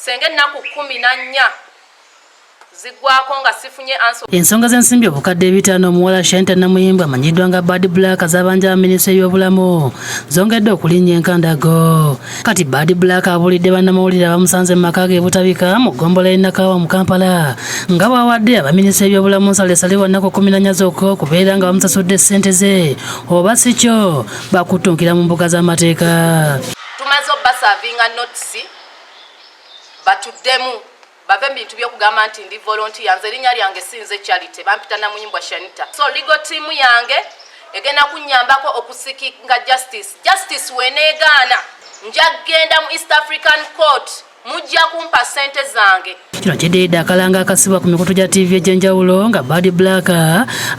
Senga ennaku 14 ziggwako nga sifunye answer. Ensonga z'ensimbi 5000 omuwala Shanita Namuyimbwa amanyiddwa nga Bad Black z'abanja ba minisitule y'ebyobulamu zongedde okulinnya enkandago. Kati Bad Black abuulidde bannamawulire abamusanze mu maka ge e Butabika mu ggombolola y'e Nakawa mu Kampala nga bw'awadde aba minisitule y'ebyobulamu nsalesale wa nnaku 14 zokka okubeera nga bamusasudde ssente ze oba si kyo bakuttunkira mu mbuga z'amateeka. Tumaze obasavinga notisi batuddemu bave mu bintu by'okugamba nti ndi volunteer. Nze erinnya lyange si nze Charity, bampita Namuyimbwa Shanita. So legal team yange egenda kunnyambako okuseekinga justice. Justice weneegaana, nja kugenda mu East African Court, mujja kumpa ssente zange. Kino kiddiridde akalanga akasibwa ku mikutu gya TV egy'enjawulo nga Bad Black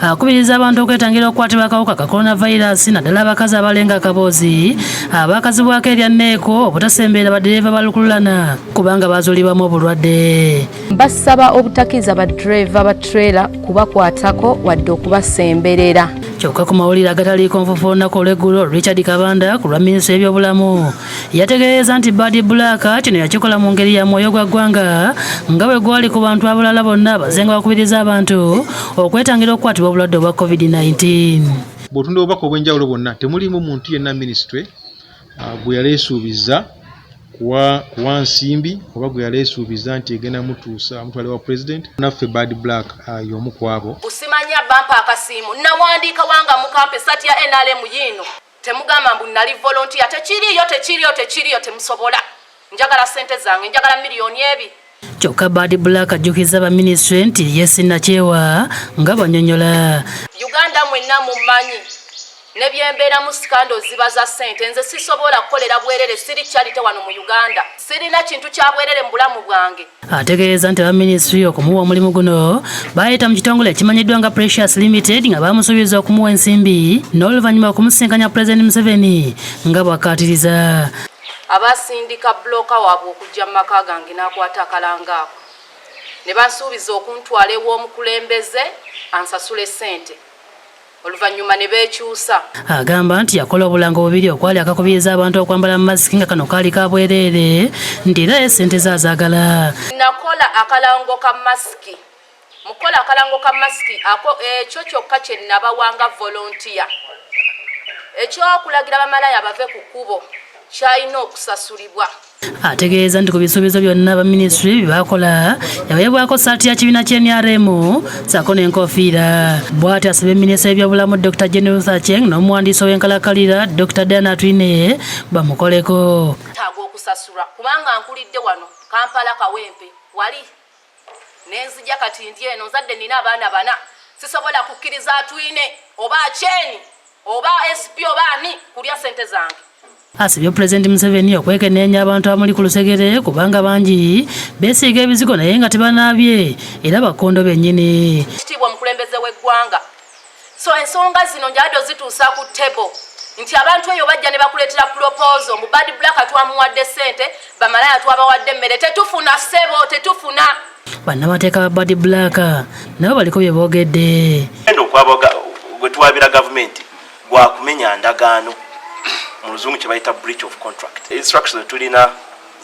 akubiriza abantu okwetangira okukwatibwa akawuka ka coronavirus, naddala abakazi abalenga akaboozi abakazibwako erya neeko obutasemberera baddereeva balukululana kubanga bazuulibwamu obulwadde. Basaba obutakkiriza baddereeva ba trailer kubakwatako wadde okubasemberera. Kyokka ku mawulire agataliiko nfufu olunaku olw'eggulo, Richard Kabanda ku lwa minisitule y'ebyobulamu yategeeza nti Bad Black kino yakikola mu ngeri ya mwoyo gwa ggwanga nga bwe gwali ku bantu abalala bonna abazenga bakubiriza abantu okwetangira okukwatibwa obulwadde obwa COVID-19. Bw'otunda obubaka obw'enjawulo bwonna, temuliimu muntu yenna minisitule gwe yaleesuubiza kuwa nsimbi oba gwe yaleesuubiza nti egenda mutuusa mutwale wa president. Naffe Bad Black y'omu ku abo. Busimanya bampa akasiimu, nawandiika wanga mukampa esaati ya NRM yiino. Temugamba mbu nali volunteer, tekiriiyo, tekiriyo, tekiriyo, temusobola. Njagala ssente zange, njagala 2 million. Kyokka Bad Black ajjukiza baminisitule nti ye sinnakyewa nga banyonyola. Uganda mwenna mummanyi ne byembeeramu, scandal ziba za ssente. Nze sisobola kukolera bwerere, siri charity wano mu Uganda, sirina kintu kya bwerere mu bulamu bwange. Ategeeza nti aba minisitule okumuwa omulimu guno bayita mu kitongole ekimanyiddwa nga Precious Limited nga bamusuubiza okumuwa ensimbi n'oluvannyuma okumusinkanya Pulezidenti Museveni nga bw'akkaatiriza. Abasindika broker waabwe okujja mu maka gange n'akwata akalanga ako ne bansuubiza okuntwala ew'omukulembeze ansasule ssente, oluvannyuma ne beekyusa. Agamba nti yakola obulango bubiri okwali akakubiriza abantu okwambala masiki nga kano kaali ka bwereere, nti era ye ssente ze azaagala. Nakola akalango ka masiki. Mukola akalango ka masiki ako, ekyo kyokka kye nabawanga volunteer. Ekyokulagira bamalaya bave ku kkubo kyalina okusasulibwa. Ategeeza nti ku bisuubizo byonna ba minisitule bye baakola yaweebwako saati ya kibiina ky'NRM ssaako n'enkofiira. Bw'atyo asabye minisita w'ebyobulamu Dr Jane Ruth Aceng n'omuwandiisi ow'enkalakalira Dr Diana Atwine bamukoleko. Taaga okusasulwa kubanga nkulidde wano Kampala, Kawempe wali nenzija, kati ndi eno nzadde, nina abaana bana. Sisobola kukkiriza Atwine oba Aceng oba SP oba ani kulya sente zange. Asabye Pulezidenti Museveni okwekenneenya abantu abamuli ku lusegere kubanga bangi beesiiga ebizigo naye nga tebanaabye era bakondo bennyini. Kitiibwa omukulembeze w'eggwanga, so ensonga zino njadde ozituusa ku table nti abantu eyo bajja ne bakuleetera proposal mu Bad Black twamuwadde ssente, bamalaya twabawadde emmere. Tetufuna, ssebo, tetufuna. Bannamateeka ba Bad Black nabo baliko bye boogedde. Endo okwabaga gwe tuwabira gavumenti gwakumenya ndagaano, mu luzungu kye bayita breach of contract. Instructions tulina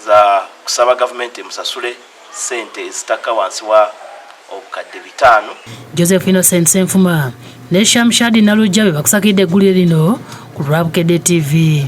za kusaba gavumenti emusasule sente ezitakka wansi wa 500,000. Joseph Innocent Senfuma ne Shamshadi Nalujja be bakusakidde eggulire lino ku Lwabukedde TV.